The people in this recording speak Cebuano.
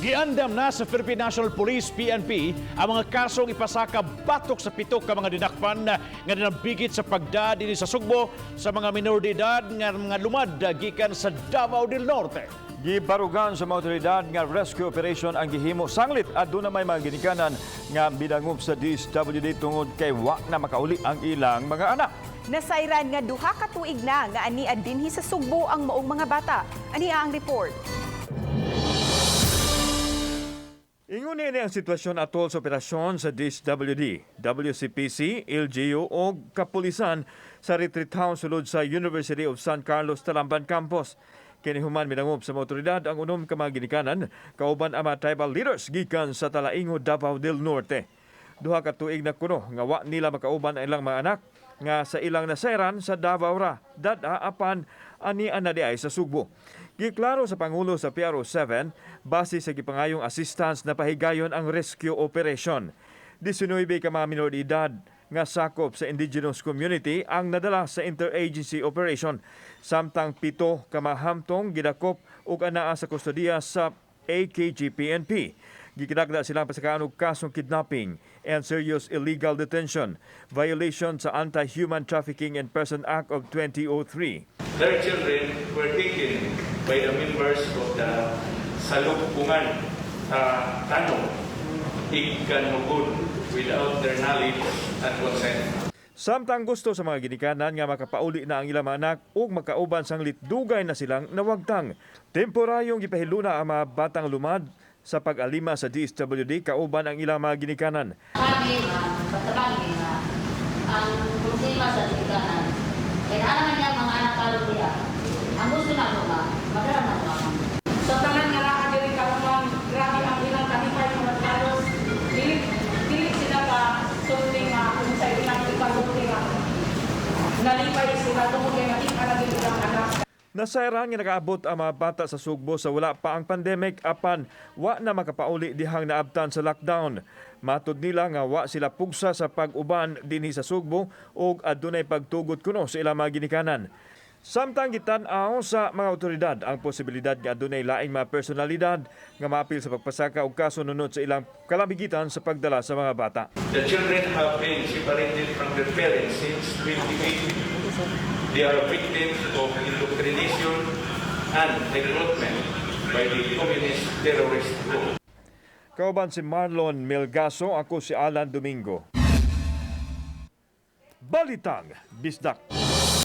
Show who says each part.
Speaker 1: Giandam na sa Philippine National Police, PNP, ang mga kasong ipasaka batok sa pito ka mga dinakpan nga dinambigit sa pagda dinhi sa Sugbo sa mga minor de edad nga mga lumad gikan sa Davao del Norte.
Speaker 2: Gibarugan sa mga otoridad nga rescue operation ang gihimo sanglit aduna may mga ginikanan nga bidangop sa DSWD tungod kay wa na makauli ang ilang mga anak.
Speaker 3: Nasayran nga 2 ka tuig na nga ania dinhi sa Sugbo ang maong mga bata. Ania ang report.
Speaker 2: Ingon ni ang sitwasyon atol sa operasyon sa DSWD, WCPC, LGU o kapulisan sa retreat house sulod sa University of San Carlos Talamban Campus. Kini human minangop sa mga otoridad ang unom ka mga ginikanan kauban ang mga tribal leaders gikan sa Talaingo, Davao del Norte. 2 ka tuig na kuno nga wa nila makauban ang ilang mga anak nga sa ilang nasayran sa Davao ra dad-a apan ani na diay sa Sugbo. Giklaro sa Pangulo sa PRO 7 base sa gipangayong assistance na pahigayon ang rescue operation. 19 ka mga minor de edad nga sakop sa indigenous community ang nadala sa interagency operation, samtang 7 ka mga hamtong gidakop ug anaa sa kustodiya sa AKG PNP. Gikidakda silang pasakaan og kasong kidnapping and serious illegal detention, violation sa Anti-Human Trafficking in Person Act of 2003.
Speaker 4: Their children were taken by the members of the Salugpungan Tano Igkanugon without their knowledge and consent.
Speaker 2: Samtang gusto sa mga ginikanan nga makapauli na ang ilang mga anak ug makauban sanglit dugay na silang nawagtang. Temporaryong gipahiluna ang mga batang lumad sa pag-alima sa DSWD kauban ang ilang mga ginikanan.
Speaker 5: Kami, pagtabang nga, ang problema sa ginikanan, kaya naa niya mga anak karon diha. Ang gusto na ko nga, madala na ko ang
Speaker 6: Sa tanan nga naa diri karon, ma'am, grabe ang ilang kalipay mga halos dili dili sila ka sulti nga kung sa ilang ikasulti nga nalipay sila tungod kay nakita na gid ilang anak.
Speaker 2: Nasayran nga nakaabot ang mga bata sa Sugbo sa wala pa ang pandemic apan wa na makapauli dihang naabtan sa lockdown. Matud nila nga wa sila pugsa sa pag-uban dinhi sa Sugbo ug adunay pagtugot kuno sa ilang mga ginikanan. Samtang gitan-aw sa mga otoridad ang posibilidad nga adunay laing mga personalidad nga maapil sa pagpasaka og kaso nunot sa ilang kalambigitan sa pagdala sa mga bata.
Speaker 4: The children have been separated from their parents since 2018. They are victims of indoctrination and recruitment by the communist terrorist group.
Speaker 2: Kauban si Marlon Melgaso, ako si Alan Domingo. Balitang Bisdak.